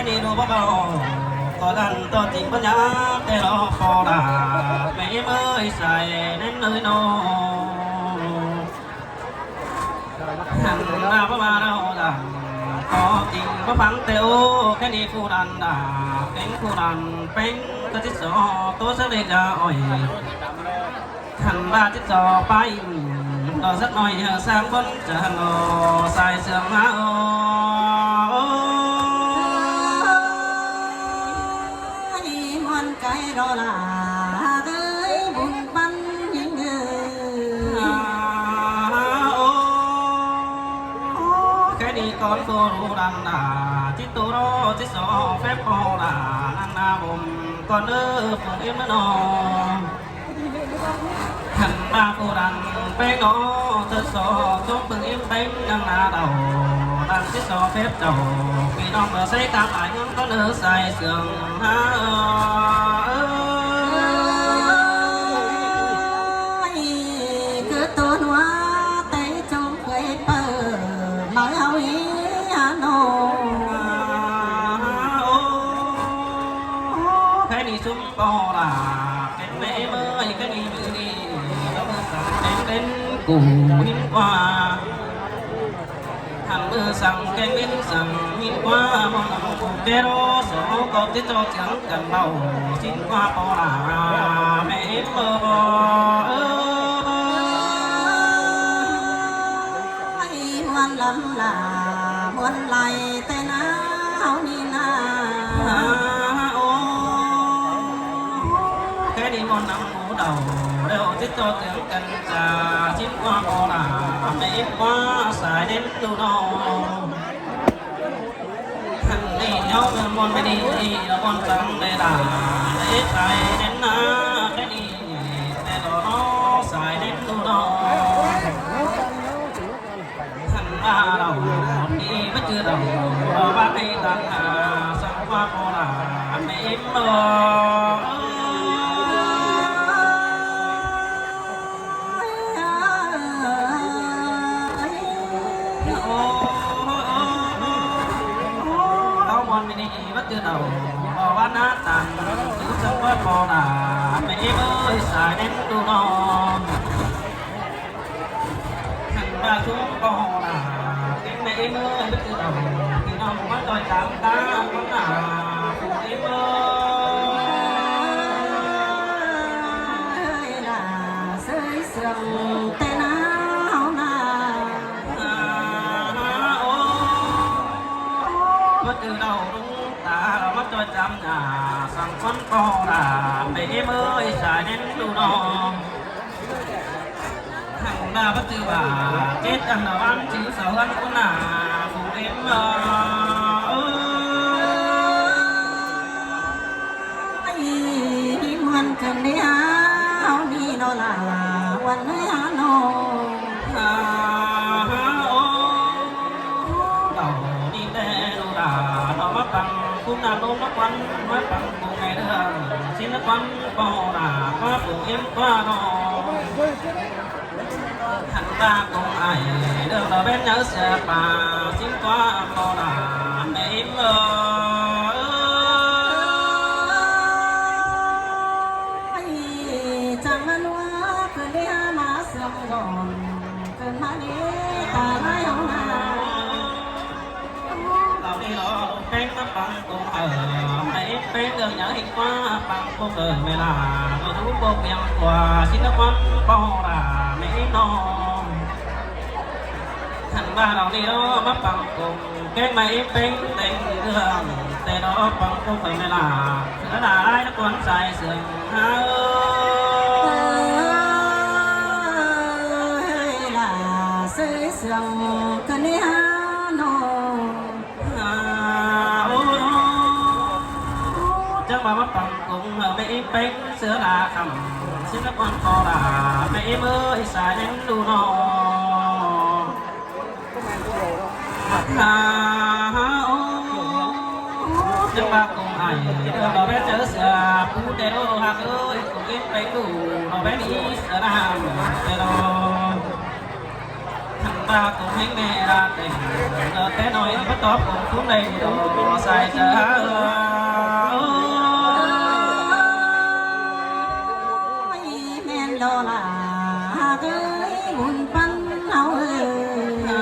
ນີ້ດູບໍ່ເບົາ ກໍດັນໂຕຈິງປັນຍາແຕ່ລະພໍລະ ແມ່ເອີຍສາຍແໜ້ນເອີຍນ້ອງ ຫັ້ນລະບໍ່ວ່າເຮົາດັນໂຕຈິງບໍ່ຟັງແຕ່ໂອ ແຄ່ນີ້ຜູ້ນັ້ນດາເປັນຜູ້ນັ້ນເປັນກະຊິສອໂຕສະເລກາອ້ອຍ ຄັນວ່າຕິດຕໍ່ໄປ ລໍສັກໜ້ອຍ ເຮົາສ້າງບົນຈະລໍສາຍເຊື່ອມມາ ໂອ້ຍ ມ່ວນໃຈລໍຫຼ້າເອີຍ ບຸນປັນຍິງເອີຍ ໂອ້ ແຄ່ນີ້ກ່ອນໂຄລູດັນດາ ຕິດໂຕລໍຕິດສອແຟບພໍລາ ນັນນາບົມກ່ອນເດີ ຜູ້ເອັມນະນ້ອງ ຫັ້ນມາຜູ້ນັ້ນໄປເນາະ ເທີສອຈົ່ງເບິ່ງເອັມໄປນາງນາເດົາ ນາງຊິສອເພັບເຈົ້າ ພີ່ນ້ອງເອີຍ ໃສ່ຕາມອາຍຍັງກໍເນີສາຍເຊື່ອງຫາ ເອີຍ ຄືໂຕນົວແຕ່ຈົ່ງເຄີຍເປີມາເຮົາເຮຫານ້ອງ ໂອ້ ແຄ່ນີ້ຊຸມ ປອລາ ເປັນແມ່ເອີຍ ກະນີ້ມື້ນີ້ ລະເມີສັງແກງເປັນກູ່ຫິນກວ່າ ທັງເມີສັງແກງເປັນສັງຫິນກວ່າ ໝໍນຳກູແກ່ລໍສອ ກໍຕິດຕໍ່ຈຽງກັນເບົາ ຊິນກວ່າປອລາ ແມ່ເອີຍ ຍ ມ່ວນລຳລາ ມ່ວນໄຫຼແຕ່ນາເຮົານີ້ນາ ໂອ້ ແຄ່ນີ້ມ່ວນນຳໝູ່ເດົາ ແລ້ວຕິດຕໍ່ເຖິງກັນຈາ ຊິນກວ່າບໍ່ລາ ແມ່ເອັມວ່າສາຍເດັ່ນດູນ້ອງ ຫັ້ນນີ້ເຮົາແມ່ນມ່ວນໄປນີ້ ລະມ່ວນຈັງໄດ້ລາ ໄດ້ສາຍເດັ່ນນາ ແຄ່ນີ້ແຕ່ດອກນ້ອງ ສາຍເດັ່ນດູນ້ອງ ຄັນວ່າເຮົານີ້ມາຈື່ເຮົາ ເວົ້າວ່າໃຫ້ຕັນຫາ ສັງວ່າບໍ່ລາແມ່ເອັມເອີຍ ໂອ້ ເຮົາມ່ວນມື້ນີ້ມາຈື່ເຮົາ ເວົ້າວ່າໜ້າຕັນ ສັງວ່າບໍ່ລາແມ່ເອັມເອີຍ ສາຍເດັ່ນດູນ້ອງ ຄັນວ່າຊຸມບໍ່ລາ ເປັນແມ່ເອັມເອີຍ ຄືເຮົາ ພີ່ນ້ອງມາຈອຍຕາມຕາຄົນໜ້າ ເອັມເອີຍ ລາເຊີຍເຊື່ອງແຕ່ໜາວນາ ໂອ້ ມາຈື່ເຮົາລຸງຕາ ມາຈອຍຕາມໜ້າ ສັງຄົນບໍ່ລາ ແມ່ເອັມເອີຍ ສາຍເດັ່ນດູນ້ອງ ຫັ້ນນາ ປະຕິບາດ ເຈັດອັນນາ ວັນສິງສາວັນຄຸນນາ ຜູ້ເອັມເອີຍ ມີມ່ວນກັນເດ ເຮົາມີເນາະລາ ວັນເອີຍເຮົາເນາະ ໂອ້ ເຮົາມີແຕ່ລູກຫຼານເນາະ ມາຟັງຄຸນນາລົມມາຄວັນ ມາຟັງ ໃນເລື່ອງສິນລະຄວັນເວົ້າໜ້າ ມາປູເອັມກວ່ານ້ອງ ຫັ້ນວ່າກົງອ້າຍ ເລື່ອງລະເວັນເນື້ອເສືອປ່າ ສິນກວ່າເວົ້າໜ້າ ແມ່ເອັມເອີຍ ຈັງມານົວຄືເດມາເຊື່ອມດອນ ເກີດມາເດຕາລາຍເຮົານາ ເອົານີ້ລໍເປັນມາປັງກົງເອີ ໃຫ້ເປັນເລື່ອງຫຍັງເຫັນວ່າປັງກົງເອີແມ່ລາ ເມື່ອຮູ້ບໍ່ພຽງກວ່າສິນນະຄວັນບໍ່ລາແມ່ນ້ອງ ຄັນວ່າເຮົານີ້ລໍມາປັງກົງ ແກ້ງໃໝ່ເປັນແຕ່ງເລື່ອງ ແຕ່ລໍປັງກົງເອີແມ່ລາ ເສືອລາຍນະຄວັນສາຍເຊື່ອງຫາເອີ ເອີຍລາເຊີຍເຊື່ອງກະເນຫານ້ອງ ໂອ້ ຈັກວ່າມາປັງກົງເອີ ແມ່ເອັມເປັນເສືອລາຄຳ ສິນນະຄວັນບໍ່ລາ ແມ່ເອັມເອີຍ ສາຍເຫັນດູນ້ອງ ໂອ້ ຈັກວ່າກົງອ້າຍ ເດີນດອກແມ່ເຈີເສືອ ປູແຕ່ໂດຮັກເອີຍ ກົງເອັມເປັນດູ ດອກແມ່ມີເສືອນາມແຕ່ດອກ ຄັນ ວ່າກົງແຫ່ງແມ່ລາແຕ່ງ ແຕ່ນ້ອຍບໍ່ຕອບກົງຄຸນໃດດອກ ສາຍເຈົ້າ. ໂອ້ຍ ແມ່ນດອກຫຼ້າເອີຍ ບຸນປັນເຮົາເອີຍ. ໂອ້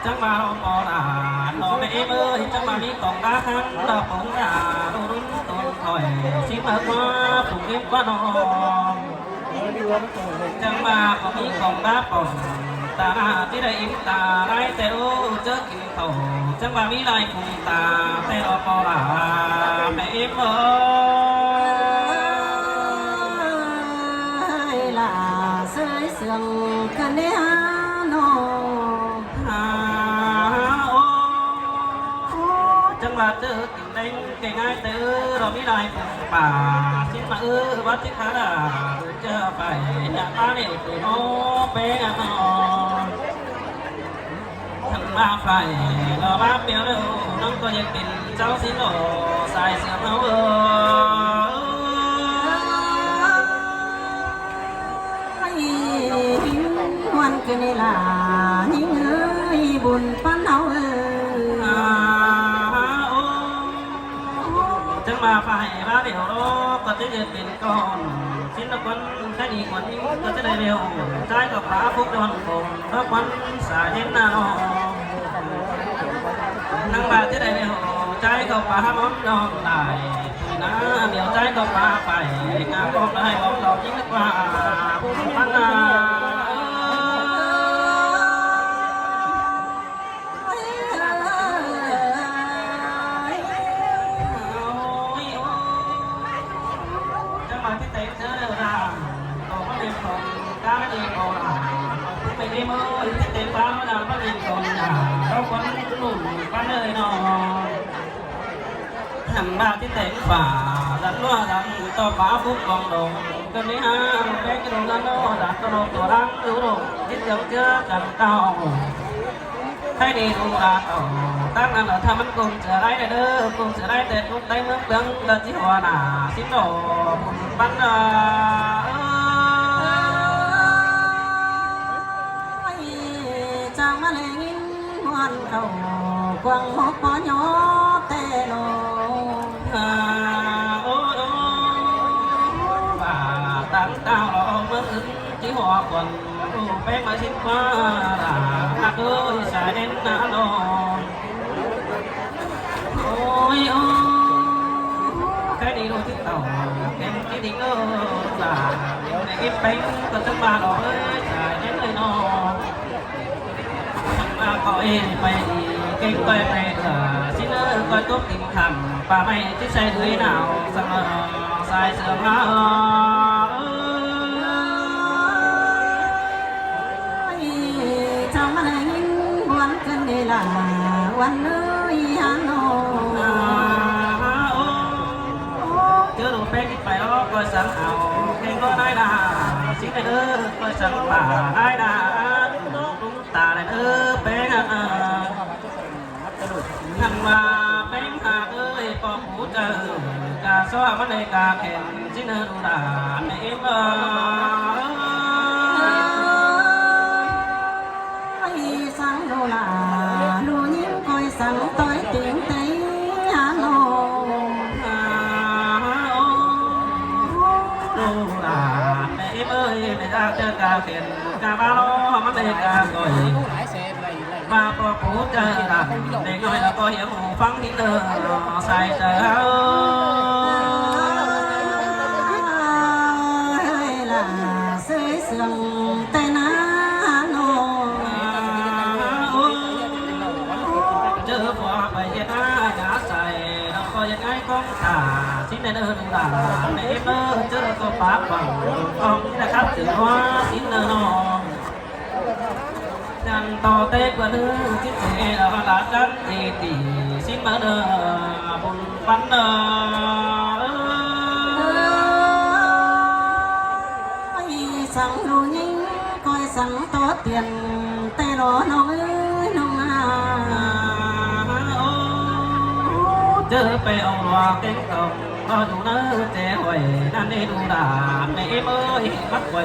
ຈັ່ງວ່າເຮົາບໍ່ຫຼ້າ ນ້ອງແມ່ເອີຍ ຈັ່ງວ່າມີຂອງລາຄັນດອກ ປົງລາລຸນຕົນຂ້ອຍ ຊິມາວ່າປຸງເອັມກວ່ານ້ອງ. ຈັ່ງວ່າບໍ່ມີຂອງມາປ້ອງ ຕາໜ້າທີ່ໄດ້ເອັມຕາຫຼາຍແຕ່ ໂອ້ ເຈີກິນເຂົ້າ ຈັ່ງວ່າມີຫຼາຍຄຸນຕາ ແຕ່ລະພໍລາແມ່ເອັມເອີຍ ຫຼ້າເຊີຍເຊື່ອງກັນເດ້ຫານ້ອງ ຫາ ໂອ້ ຈັ່ງວ່າເຈີ ແດງແກ່ງາຍແຕ່ເອີ ເຮົາມີຫຼາຍປູປາ ຊິມາເອີ ວັດຊິຂາລາ ເຈີໄປຍາມາແນວໂຕໂນແປງອະນອ ທັງມາໄຟ ເຮົາມາແປວເດີ ນ້ອງກໍຢາກເປັນເຈົ້າຊິໂນ ສາຍເສື່ອມເຮົາເອີ ໂອ້ຍ ມ່ວນຄືນນີ້ລະ ຍິງເອີຍ ບຸນປັນເຮົາເອີຍ ອາ ໂອ້ ຈັ່ງມາໄຟມາແລ້ວ ກໍຈະເກີດເປັນກ້ອນ ຊິນນະຄອນ ໃຄດີຄວນຍິງ ກໍຈະໄດ້ແລ້ວ ຊາຍກໍປາພຸກດອນໂກງ ດອກຄວັນສາເຢັນນານ້ອງ ນາງວ່າຈະໄດ້ແລ້ວ ຊາຍກໍປາຮອມດອກຫຼາຍ ນາດຽວໃຈກໍພາໄປ ກາບອກໄດ້ບອກດອກຍິງກວ່າ ຜູ້ມັນນາ ຈະມາທີ່ເຕັມເທື່ອເດີລາ ໂຕມາເປັນຂອງກາດີໂກລາ ໄປດີມື້ທີ່ເຕັມຟ້າມາດາມາເປັນຂອງຍາ ເຮົາຄົນລຸ້ນປານເອີຍນ້ອງ ຫັ້ນວ່າທີ່ແຕງຟ້າ ດັນວ່າດັນຕໍ່ຟ້າຟຸກກອງດອງ ກໍໄດ້ຫາແປ້ງກະດູລະນໍ ດັນຕະໂລກຕົວລັງດູໂລກ ຈິດເຈົ້າເຈື່ອກັນເກົ່າ ໃຫ້ໄດ້ດູລາເອົາ ຕັ້ງນັ້ນລະຖ້າມັນກົງເສືອໄດ້ເດີ ກົງເສືອໄດ້ແຕ່ກົງໄດ້ເມືອງເປືອງ ລະຊິຫົວໜ້າຊິໂຕບຸນປັນເດີ ຈາກມາແລງ ມ່ວນເຂົ້າກວາງຫົກປໍຍໍແຕ່ໂລ ໂອ້ ໂອ້ ວ່າຕັ້ງເຕົ້າເຮົາເມືອງອື່ນ ທີ່ຫົວຂວັນ ໂອ້ ແປ້ງມາຊິນກວ່າ ຮັກເອີຍ ສາຍເໜັນນານ້ອງ ໂອ້ຍ ໂອ້ ແຄ່ນີ້ໂລຊິເຕົ້າ ເປັນທີ່ດີເອີຍ ສາຍເໜັນແມ່ກິນແປ້ງ ກໍຈະມາດອກເອີຍ ສາຍເໜັນເອີຍນ້ອງ ມາຂໍເອງໄປດີເກັ່ງໄປໄປເທື່ອ ຊິເລີກອຍຕົກຕິງຄຳ ປ່າໄມ້ທີ່ໃສ່ເອີຍໜາວສະເໝີ ສາຍເສືອມາເອີຍ ເຈົ້າມາໄດ້ຍິນບວນເກີນເດລາ ວັນເອີຍຫານ້ອງ ເຈີລູກແປ້ງ ໄປເນາະ ກອຍສັງເອົາ ເກັ່ງກໍໄດ້ນາ ຊິໄປເດີ ກອຍສັງປ່າໄດ້ນາ ລຸງຕາໄດ້ເດີ ແປ້ງ ຄັນວ່າແປ້ງຫາກເອີຍ ປອກຫູເຈີ ກະຊໍມັນໄດ້ກາແຂນ ຊິເນີດູດາ ແມ່ເອັມເອີຍ ສັງດູລາ ລູຍິງກອຍສັງ ຕ້ອຍຕິງໄຕຫານ້ອງ ຫາໂອ ດູລາ ແມ່ເອັມເອີຍ ແມ່ຢາກເຈີກາເຂັນ ກາມາລໍ ມັນໄດ້ກາກອຍ ມາປອບຜູ້ເຈີລະ ເດັກນ້ອຍລະກໍຮຽນຮູ້ຟັງທີ່ເດີ ສາຍເຈີ ລະເຊີຍເຊື່ອງແຕ່ໜ້ານ້ອງ ເຈີຜົວໄປເຮັດນາຢາໃສ ລະກໍຢາກໃຫ້ກ້ອງຕາ ຊິແມ່ນເດີລູກຫຼານ ແມ່ເອີຍ ເຈີກໍປາກຫວັງ ຕ້ອງນະຄັບ ເຈີວ່າຊິເດີນ້ອງ ຈັນຕໍ່ເຕກວ່າເດີ ຊິເຕລະວ່າລາຈັນເອຕີ ຊິມາເດີ ບຸນປັນເດີ ສັງລູຍິງ ກອຍສັງຕໍ່ຕຽນ ແຕ່ລໍນ້ອງເອີຍນ້ອງນາ ເຈີໄປເອົາລວກແກງຕົ້ມ ກໍຢູ່ເນີແຈຫ້ອຍ ນັ້ນເດດູດາ ແມ່ເອີຍ ມັກໄວ້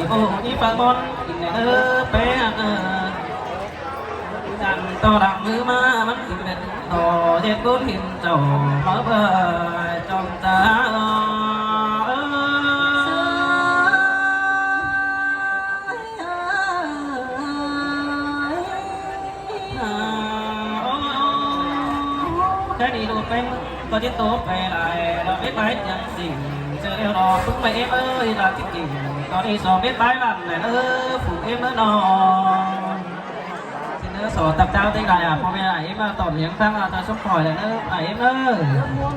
ໂອ ອີປາກມອນ ເອີ ແປງເອີ ຈັນຕໍ່ຫຼັງມືມາ ມັນຊິເປັນຕໍ່ເຮັດບຸນເຫັນເຈົ້າມາເບິ່ງຈອມຕາເອີຍ. ແຕ່ນີ້ລູກໄປ ກໍຈະໂຕໄປຫຼາຍ ດອກໄມ້ໄປຈັ່ງຊິງ ເຈີແລ້ວດອກ ປຶ້ງໄປເອງເອີຍ ລາດທີ່ກິ່ງ ຕອນນີ້ສອບເບັດປາຍວັນແລ້ວເອີ ຜູກເອງເອີນ້ອງ ຊິເນີສອບຕັບເຈົ້າຕິງຫຼາຍ ອາ ພໍ່ແມ່ອາເອງມາຕອບຫຍັງທາງອາຕາສົມພອຍແລ້ວເອີ ອາເອງເອີ.